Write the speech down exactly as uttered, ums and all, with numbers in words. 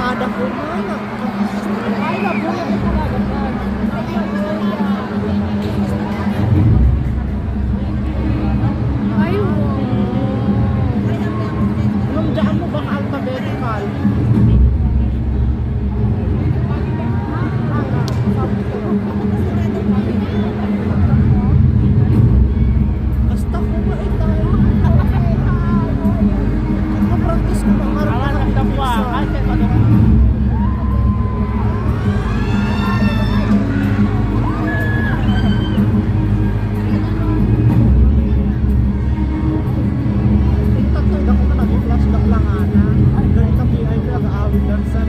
Ada ko na. Ay, nabuya ko talaga. Ay, wow. Nung dyan mo bang alphabetical? Basta ko ba ito? Nagpa-practice ko ng Awan, nagdapwa. Ay, kaya ano? Intact na ako na naging flashback lang, ana. Ay, ganito, V I P, nag-aawit lang sa